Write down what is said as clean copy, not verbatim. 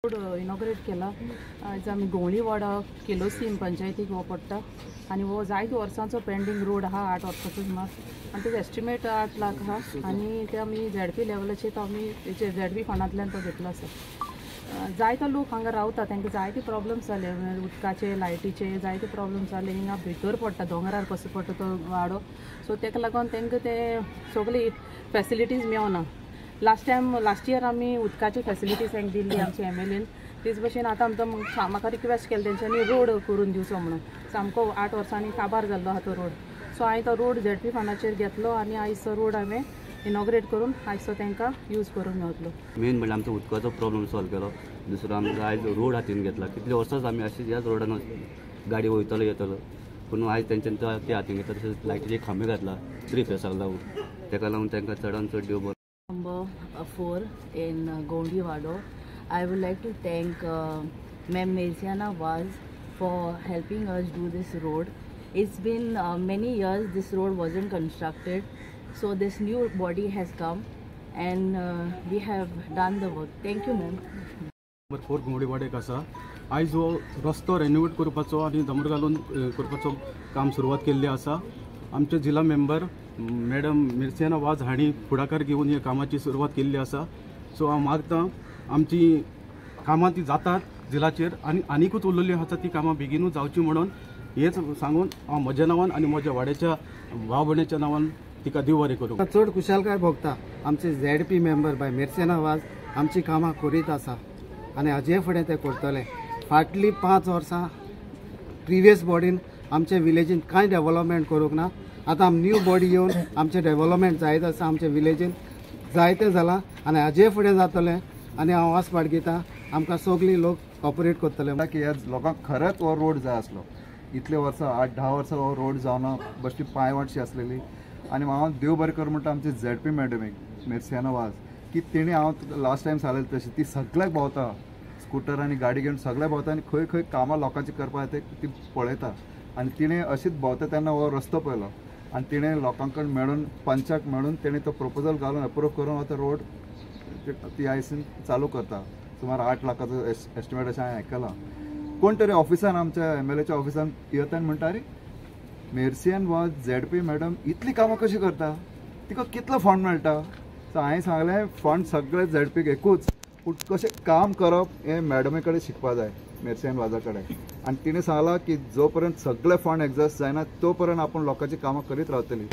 Road inaugurate केला. आयज आमी गवळीवाडा केलोसीम पंचायतीक हो पडटा आनी हो जायते वर्सांचो पेंडींग रोड आहा, 8 वर्सांचो सुमार, आनी तेजो एस्टिमेट 8 लाख आहा आनी ते आमी झेडपी लेवलाचेर तो आमी झेडपी फंडांतल्यान तो घेतलो आसा. जायतो लोक हांगा रावता, तांकां जायते प्रॉब्लम्स जाले, उदकाचे लायटीचे जायते प्रॉब्लम्स जाले. हिंगा भितर पडटा, दोंगरार कसो पडटा तो वाडो, सो ताका लागून तांकां ते सगळी फेसिलिटीज मेवना. लास्ट टायम लास्ट इयर आमी उदकाची फेसिलिटीज तांकां दिल्ली आमचे MLAन. तेच भशेन आतां आमकां म्हाका रिक्वेस्ट केलें तेंच्यांनी रोड करून दिवचो म्हणून. सामको 8 वर्सांनी काबार जाल्लो आहा तो रोड. सो हांवें तो रोड झेडपी फंडाचेर घेतलो आनी आयज तो रोड हांवें इनॉग्रेट करून आयज तो तांकां यूज करून मेवतलो. मेन म्हणल्यार आमचो उदकाचो प्रॉब्लम सॉल्व केलो. दुसरो आमकां आयज रोड हातीन घेतला. कितले वर्सांच आमी अशें ह्याच रोडान गाडी वयतलो येतलो, पूण आयज तेंच्यान ते हातीन घेतला. तशेंच लायटीचे खांबे घातला 3 फेसाक लागून, ताका लागून तांकां चडान चड देव बरें. Number 4 in Gondiwado. I would like to thank Ma'am Merciana Vaz for helping us do this road. It's been many years this road wasn't constructed, so this new body has come and we have done the work. Thank you, ma'am. Number 4 गोंडीवाडेक आसा. आयज हो रस्तो renovate करपाचो आनी दमर घालून करपाचो काम सुरवात केल्ली आसा. आमचे जिल्हा मेंबर मॅडम मिर्सियाना वाज हांणी फुडाकार घेवन ह्या कामाची सुरवात केल्ली आसा. सो हांव मागता आमची कामां ती जातात जिलाचेर आनी आनीकूच उरलेली आसा ती कामां बेगीनूच जावची म्हणून हेच सांगून हांव म्हज्या नांवान आनी म्हज्या वाड्याच्या भाव भयणीच्या नांवान तिका देव बरें करूं. चड खुशालकाय भोगता आमचे ZP member बाय मिर्सियाना वाज आमची कामां करीत आसा आनी हाजे फुडें ते करतले. फाटलीं 5 वर्सां प्रिवियस बॉडीन आमच्या विलेजीन कांय डेवलपमेंट करूंक ना. आतां न्यू बॉडी येवन आमचें डेवलपमेंट जायत आसा, आमच्या विलेजीन जायतें जालां आनी हाजे फुडें जातलें. आनी हांव आस बाळगिता आमकां सगळीं लोक कॉपरेट करतले. की ह्या लोकांक खरेंच हो रोड जाय आसलो. इतले वर्सां 8-10 वर्सां हो रोड जावना, बश्टी पांयवाटशी आसलेली. आनी हांव देव बरें कर म्हणटा आमचे झेडपी मॅडमीक मिर्सियाना वाज की तेणी हांव लास्ट टायम सांगलें तशें ती सगळ्याक भोंवता, स्कुटर आनी गाडी घेवन सगळ्याक भोंवता आनी खंय खंय कामां लोकांची करपाक जाय ती पळयता. आनी तिणें अशीच भोंवता तेन्ना हो रस्तो पळयलो आनी तिणें लोकां कडेन मेळून पंचाक मेळून तेणें तो प्रपोजल घालून अप्रूव करून आतां रोड ती आयसीन चालू करता. सुमार 8 लाखाचो एस्टिमेट अशें हांवें आयकलां. कोण तरी ऑफिसान आमच्या MLAच्या ऑफिसान येता आनी म्हणटा, आरे मिर्सियान वाज झेडपी मॅडम इतली कामां कशी करता, तिका कितलो फंड मेळटा. सो हांवें सांगलें फंड सगळे झेडपीक एकूच, पूण कशें काम करप हें मॅडमी कडेन शिकपा जाय, मिर्सियान वाजा कडेन. आनी तिणें सांगलां की जो पर्यंत सगळे फंड एग्जस्ट जायना तो पर्यंत आपूण लोकांची कामां करीत रावतली.